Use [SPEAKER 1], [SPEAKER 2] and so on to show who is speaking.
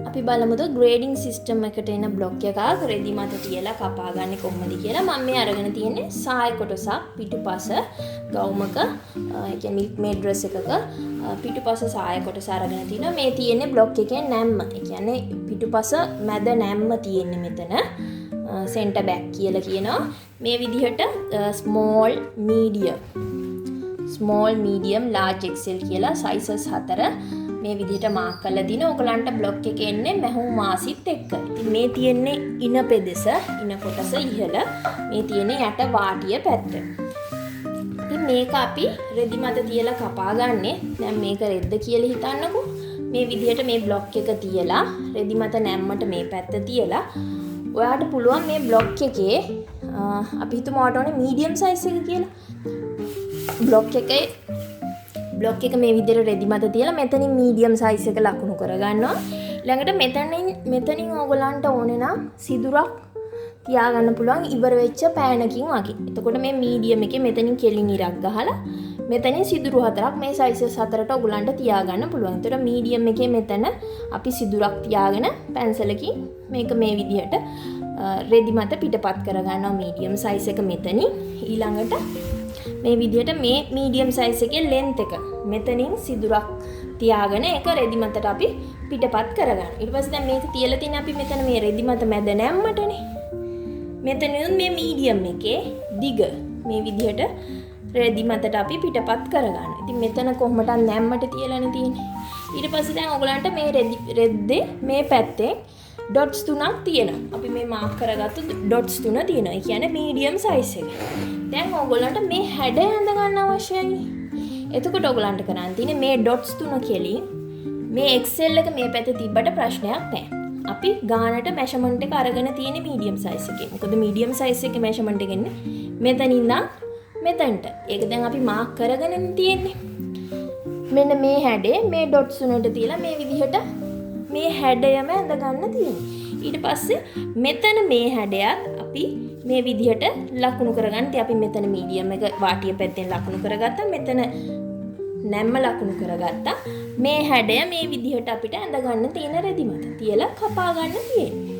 [SPEAKER 1] අපි බලමුද grading system එකට එන බ්ලොක් එකක් රෙදි මත තියලා කපා ගන්නේ කොහොමද කියලා. මම මේ අරගෙන තියෙන්නේ සාය කොටසක් පිටුපස ගවුමක, ඒ කියන්නේ මිල්ක් මේඩ් ඩ්‍රෙස් එකක පිටුපස සාය කොටස අරගෙන තිනවා. මේ තියෙන්නේ බ්ලොක් එකේ නැම්ම. ඒ කියන්නේ පිටුපස මැද නැම්ම තියෙන්නේ මෙතන. සෙන්ටර් බෑක් කියලා කියනවා. මේ විදිහට small, medium, small, medium, large, XL කියලා සයිසස් හතර මේ විදිහට මාක් කරලා දින. ඔයගලන්ට බ්ලොක් එක එන්නේ මැහුම් වාසිත් එක්ක. ඉතින් මේ තියෙන්නේ ඉන පෙදෙස, ඉන කොටස ඉහළ, මේ තියෙන්නේ යට වාටිය පැත්ත. ඉතින් මේක අපි රෙදි මත තියලා කපා ගන්නෙ. දැන් මේක රෙද්ද කියලා හිතන්නකෝ. මේ විදිහට මේ බ්ලොක් එක තියලා රෙදි මත නැම්මට මේ පැත්ත තියලා ඔයාට පුළුවන් මේ බ්ලොක් එකේ, අපි හිතමු ඔයාට ඕනේ මීඩියම් සයිස් එක කියලා. බ්ලොක් එක මේ විදිහට රෙදි මත තියලා මෙතනින් මීඩියම් සයිස් එක ලකුණු කරගන්නවා. ඊළඟට මෙතනින් ඕගොල්ලන්ට ඕනේ නම් සිදුරක් තියාගන්න පුළුවන් ඉවර වෙච්ච පෑනකින් වගේ. එතකොට මේ මීඩියම් එකේ මෙතනින් කෙලින් ඉරක් ගහලා මෙතනින් සිදුරු හතරක් මේ සයිසස් හතරට ඔයගොල්ලන්ට තියාගන්න පුළුවන්. එතකොට මීඩියම් එකේ මෙතන අපි සිදුරක් තියාගෙන පැන්සලකින් මේක මේ විදිහට රෙදි මත පිටපත් කරගන්නවා මීඩියම් සයිස් එක මෙතනින්. ඊළඟට මේ විදිහට මේ මීඩියම් සයිස් එකේ ලෙන්ත් එක මෙතනින් සිදුරක් තියාගෙන ඒක රෙදි මතට අපි පිටපත් කරගන්නවා. ඊට පස්සේ දැන් මේක තියලා තියෙන අපි මෙතන මේ රෙදි මත මැද නැම්මටනේ. මෙතනින් මේ මීඩියම් එකේ දිග මේ විදිහට රෙදි මතට අපි පිටපත් කරගන්නවා. ඉතින් මෙතන කොහොමටත් නැම්මට තියලානේ තියෙන්නේ. ඊට පස්සේ දැන් ඔයගලන්ට මේ රෙද්දේ මේ පැත්තෙන් ඩොට්ස් තුනක් තියෙනවා. අපි මේ මාක් කරගත්තු ඩොට්ස් තුන තියෙනවා. ඒ කියන්නේ මීඩියම් සයිස් එක. දැන් ඔයගොල්ලන්ට මේ හැඩය ඇඳ ගන්න අවශ්‍යයි. එතකොට ඔයගොල්ලන්ට කරන්න තියෙන්නේ මේ ඩොට්ස් තුන කෙලින් මේ XL එක මේ පැත්තේ තිබ්බට ප්‍රශ්නයක් නෑ. අපි ගානට මැෂර්මන්ට් එක අරගෙන තියෙන්නේ මීඩියම් සයිස් එකේ. මොකද මීඩියම් සයිස් එකේ මැෂර්මන්ට් එක එන්නේ මෙතනින් ඉඳන් මෙතනට. ඒක දැන් අපි මාක් කරගෙනනේ තියෙන්නේ. මෙන්න මේ හැඩේ මේ ඩොට්ස් තුනට තියලා මේ විදිහට මේ හැඩයම ඇඳ ගන්න තියෙන්නේ. ඊට පස්සේ මෙතන මේ හැඩයත් අපි මේ විදිහට ලකුණු කරගන්න. ඉතින් අපි මෙතන මීඩියම් එක වාටිය පැත්තෙන් ලකුණු කරගත්තා. මෙතන නැම්ම ලකුණු කරගත්තා. මේ හැඩය මේ විදිහට අපිට ඇඳ ගන්න තියෙන රෙදි මත තියලා කපා ගන්න තියෙන්නේ.